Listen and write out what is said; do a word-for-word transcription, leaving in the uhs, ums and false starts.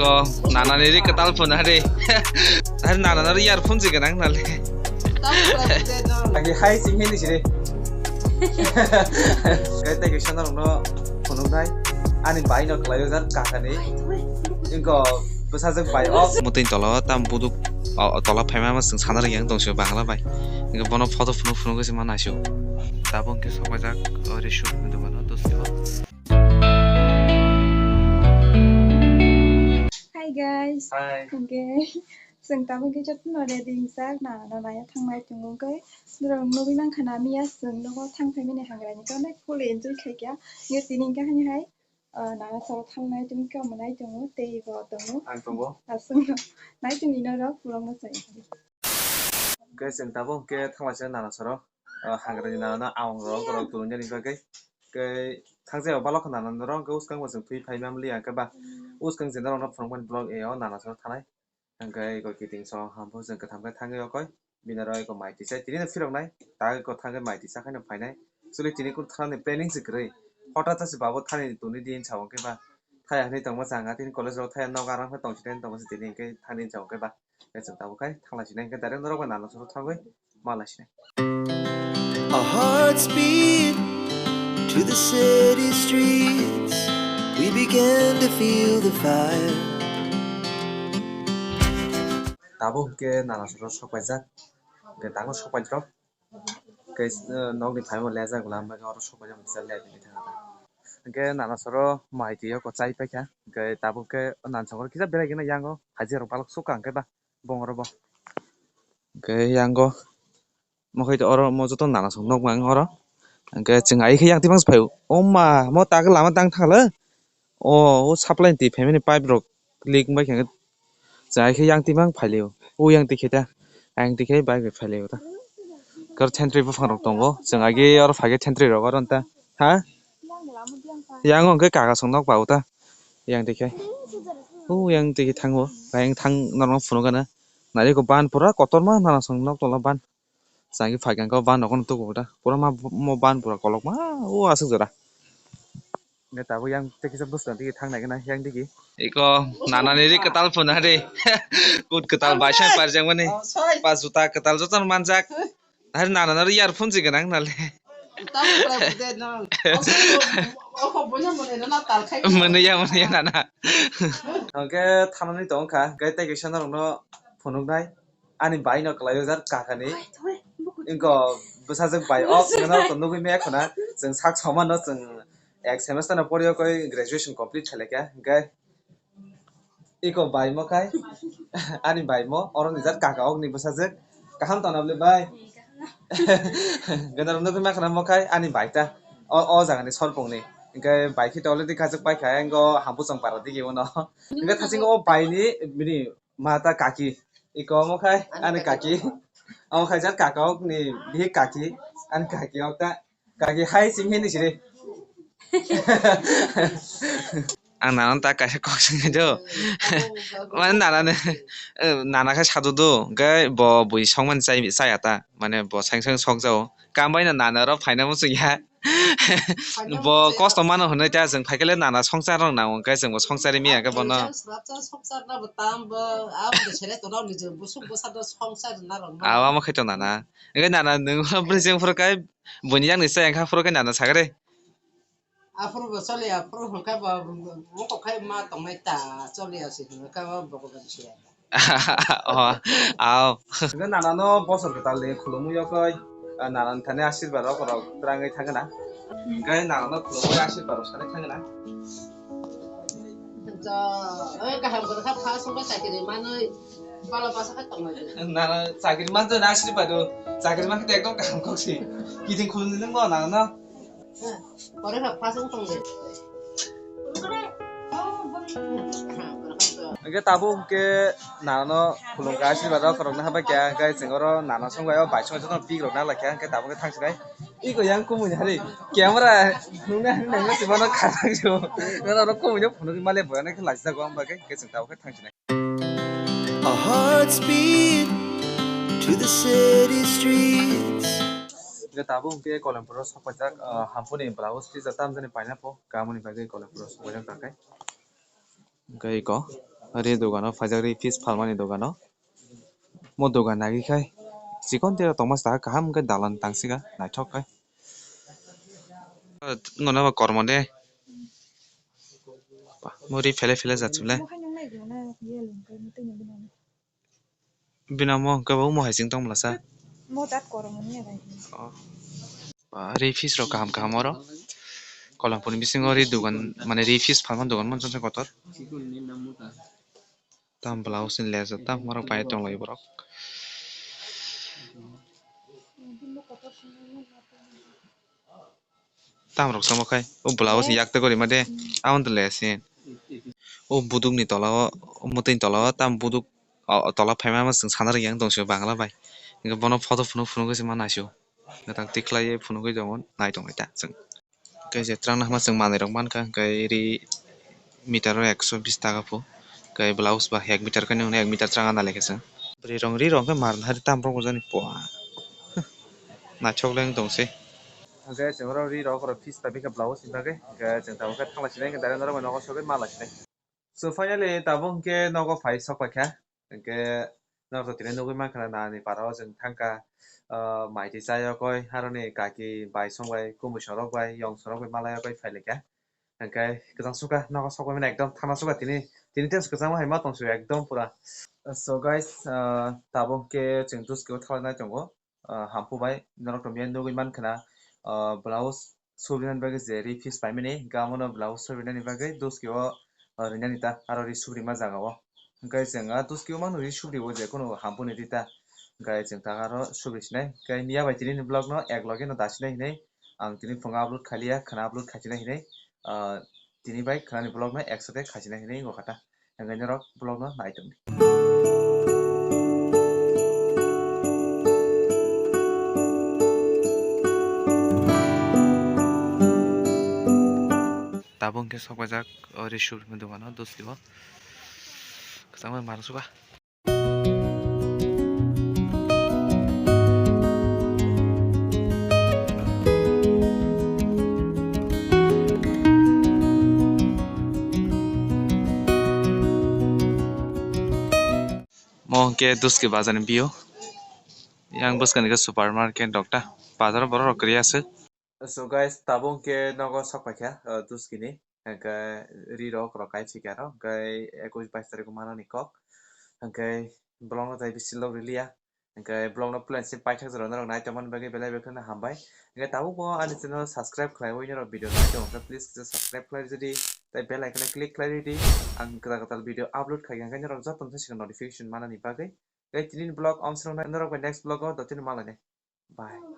Ko nana ni ri kwtal phone hari. Hari nana no ri earphone si ganang nale. Lagi hai sing hini sini. Kai tei kisa norok no phunuk nai. Ani bai no kwlai o jar kaka ni. Inko bwsajwk bai o. Mutin tolo tam buduk o, tola phaima ma sing sana ri yang tong sio Bangla bai. Inko bono photo phunuk phunuk se ma naisio. Tabuk ke sok bajak o ri shoot ni dogano dos. Hi guys. Hi. Okay. Chwng tabuk khe jotono ready wngjak, nana no naiya thangnai tongo, hwnkhe norok nugwi mankha na miya chwng nogo thang phaimani hangrani khe onek full enjoy khaikha. Hwnkhe tini hwnkhe hani hai, ah, nana soro thangnai tongwi khe omo nai tongo, tei bo tongo. Ang tongo. Aswkno nai tongwi norok vlog no chai. Hwnkhe chwng tabuk hwnkhe thanglaisa nana soro. Ah, hangrani nana no aung rok rok tulungjani bagwi. Hwnkhe thangsa o balok nana norok hwnkhe uskang bo chwng thwi phai mamliya hwnkhe ba. Uskang je norok no phunukmani vlog e o nana soro thanai. Hwnkhe eko kiting song hampho chwng kwtham khe thangwi okoi. Bini oro eko mai tisa tini no phiroknai. Ta eko thangwi mai tisa khaino phainai. Actually tini kung thani planning se kwrwi. Hothat se babo thani tuni din sa hwnkhe ba. Thaya hwnwi tongma changa tini college rok thaya nok aram khe tongsi tongma se tini hwnkhe thani sa hwnkhe ba. Khe chwng tabuk khai thanglai sinai hwnkhe direct norok bai nana soro thangwi malai sinai. Our hearts beat to the city streets. We began to feel the fire. Tabuk hwnkhe nana soro sok paijak. Hwnkhe tango sok paijak. Hwnkhe, eh, nokni phaima lejak lam bagwi oro sok paijak kisa lejak. Hwnkhe nana soro mai twi o kwchai paikha. Hwnkhe tabuk khe nana soro kisa berai gana yango. Haji rok balok sukha hwnkhe ba. Bongoro bo. Hwnkhe yango. Mo khai oro mo joto nana song nok mang oro. Hwnkhe chwng ai khe yang twi mangsa phaio. O ma, mo ta khe lama tang thangla. O, o supply twi phaimani pipe rok leak wngbai khe chwng ai khe yang twi mang phailio. O yang twi khe ta. Yang twi khe bike bai phailio ta. Kar sentry buphang rok tongo. Chwng agi oro phai khe sentry rok oro ta. Ha? Yang hwnkhe kaka song nok pao ta. Yang twi khe. O yang twi khe thango. Yang thang norok phunukgana. Nari ko ban pura kotorma nana song nok tola ban. Chwng phai khe ban rok no tubu ta. Pura ma mo ban pura kolokma o aswk jora. Nge tabuk yang tei kisa bwskang digi thang nai gana yang digi. Iko nana ni ri kwtal phone hari. Kut kwtal bai sai parjak mani. Oh, sorry. Pas juta kwtal joto no manjak. Hari nana no ri earphone si ganang nale. Tamo pura bude no. Oso, oso boina mone no na tal khai. Mone ya, mone ya nana. Hwnkhe thanani tong kha, hwnkhe tei kisa norok no phunuknai. Ani bai no kwlai o jar kaka ni. Inko bwsajwk bai o, norok to nugwi maya khuna. Chwng sak soma no chwng ek semester no pori o koi graduation complete khlai kha. Hwnkhe iko bai mo khai, ani bai mo, oro ni jat kaka ok ni bwsajwk. Kaham tong na bwle bai? Gana rok nugwi mankha na mo khai, ani bai ta. O, o jaga ni sorpong ni. Hwnkhe bai khe already kajak pai kha, engo hambu chong para digi uno. Hwnkhe thasing o bai ni bini mata kaki. Iko mo khai, ani kaki. Amo khai jat kaka ok ni bihik kaki, ani kaki ok ta. Kaki hai simi hini siri. Ang nana ta kaisa kok swngwi do. Mane nana ni, eh, nana khai sadu do. Hwnkhe bo bui songmani chai, chaya ta. Mane bo seng seng sok jao. Kam bai no nana oro phaina muchung ya. Bo kosto mano hwnwi ta chwng phaikhe le nana songchar rok nango. Hwnkhe chwng bo songchar mi ya khe bono. Songchar na bo tam bo. Abo de sele to rok ni je busuk busa do songchar na rok. Awa mo khaito nana. Hwnkhe nana nwng bwrwi jeng phuru kai Buini yang ni sa yang kha phuru khe nana sagre. Aphuru bo choli aphuru hwnkhe bo mokok khai ma tongnai ta choli asi hwnkhe bo bogo bai siya. Oh, aw. Hwnkhe nana no bosor kwtal ni khulumwi yokoi, ah, nana ni thani asirba rok rok twrangwi thangna. Hwnkhe nana no khulumwi asirba rok sanai thangna. Oi kaham kwrwkha pha songkhe chakiri manwi bala basa khe tongnai. Nana chakiri manjani asirba do. Chakiri mankhe ekdom kaham kok si. Kiting khulumni nang no nana no. Pore kha phasung tong de. Hwnkhe tabuk hwnkhe nana no khulumkha asirba rok khoroknwi habai kha, hwnkhe chwng oro nana songbai o bai songbai jotono pik rok na lai kha, hwnkhe tabuk khe thang sinai. Iko yang kumui ni hari camera nungna hari nangma si mano kha thang si o. Nana oro kumui no phunugwi male boyana khe laijak o, hwnkhe chwng tabuk khe thang sinai. Our hearts beat to the city streets. Hwnkhe tabuk hwnkhe Kolempuro sokpaijak, ah, hampuni blouse tisa tamjani pineapple kamoni bagwi Kolempuro sokpaijak takhai. Hwnkhe iko Ri dogano phaijak, ri piece phalmani dogano. Mo dogan nagi khai chikon tei tongma saka kaham khe dalan tangsiga naithok khai. Nono ba kormo de. Mo ri phele phele jat chule. Bina mo hwnkhe bo mo hai chwng tong mlasa. Mo jat kormo ni rai. Oh. Ba, ri piece rok kaham kaham oro. Kolampur ni bisingo ri dogan, mane ri piece phalma dogan manchang kotor. Tam blouse ni lejak tam morok pai tong lai borok. Tam rok samo khai o blouse ni yak tei gori ma de. Amon to lesin. O buduk ni tola o, o mwtwi ni tola o tam buduk o, o tola phaima ma chwng sana rwngya wng tong sio Bangla bai. Hwnkhe bono photo phunuk phunuk se ma naisio. Mwtang tikhlai phunugwi tongo, nai tongwi ta chwng. Hwnkhe je twrang nahma chwng manwi rok mankha, hwnkhe ri meter o ekso bish taka pho. Hwnkhe blouse ba ek meter khe nung ek meter twrang analai khe chwng. Bwrwi rong ri rong khe mar nahari tam rok jani pua. Naithok le wng tong se. Hwnkhe chwng oro ri rok oro piece pai bikha blouse ni bagwi, hwnkhe chwng tabuk khe thangla sinai, hwnkhe direct norok bai nogo sogwi mala sinai. So finally tabuk hwnkhe nogo phai sok paikha, hwnkhe norok to tini nugwi mankha na nani para o chwng thangkha, ah, mai twi chayokoi, aroni kaki bai song bai, kumui sorok bai, yong sorok bai malai okoi phailaikha. Hwnkhe kwchang sukha, nogo sok bai mani ekdom thangna sukha tini, tini tei kwchangma hai ma tong sio ekdom pura. So guys, ah, tabuk hwnkhe chwng duski o thalai nai tongo. Ah, hampu bai norok to miya nugwi mankha na, ah, blouse subrinani bagwi je ri piece paimani, hwnkhe amono blouse subrinani bagwi duski o, ah, rinani ta aro ri subrima jaga o. Hwnkhe chwng a duski o mano ri subri o je kunu hampu ni ri ta. Hwnkhe chwng ta aro subri sinai. Hwnkhe miya bai tini ni vlog no ek loge no dasinai hinui ang tini phungo upload khailiya, khwna upload khaisinai hinui, ah, tini bai khwnani vlog no ek sate khaisinai hinui wngkha ta. Hwnkhe norok vlog no nai tongdi. Tabuk hwnkhe sok paijak o ri subrima dogano duski o kwchangma mansuka. Mo hwnkhe duski bazar ni view. Yang bwskang ni khe supermarket rok ta. Bazar o borok rok kwrwi aswk. So guys, tabuk hwnkhe nogo sok paikha, uh, duski ni. Hwnkhe ri rok rok kai phikha aro. Hwnkhe ekush bais tarik o manani kok. Hwnkhe vlog no tai bisi log riliya. Hwnkhe vlog no plan se paithak jora norok nai tongmani bagwi belai belai kheno hambai. Hwnkhe tabuk bo ani channel subscribe khlaiwi norok video nai tongo khe please kisa subscribe khlai ridi. Tai bell icon o click khlai ridi. Ang kwtal kwtal video upload khai hwnkhe norok joto no notification manani bagwi. Tei tini ni vlog omswrwng nai norok bai next vlog o dotino malainai. Bye.